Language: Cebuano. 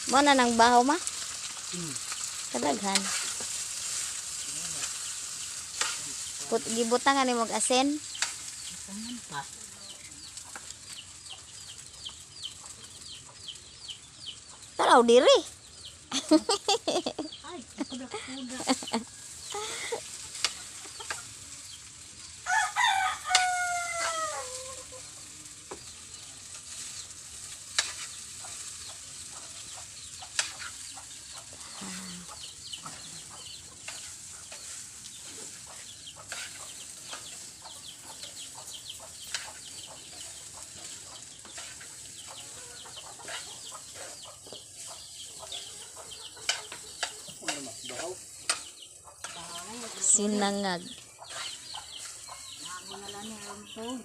Mo na nang bahaw, ma? Kadaghan. Put gibutangan ni og asin. Tangan pa. Taraw diri. Ay, kuda-kuda. Sinangag. Ako na lang ni Armstrong.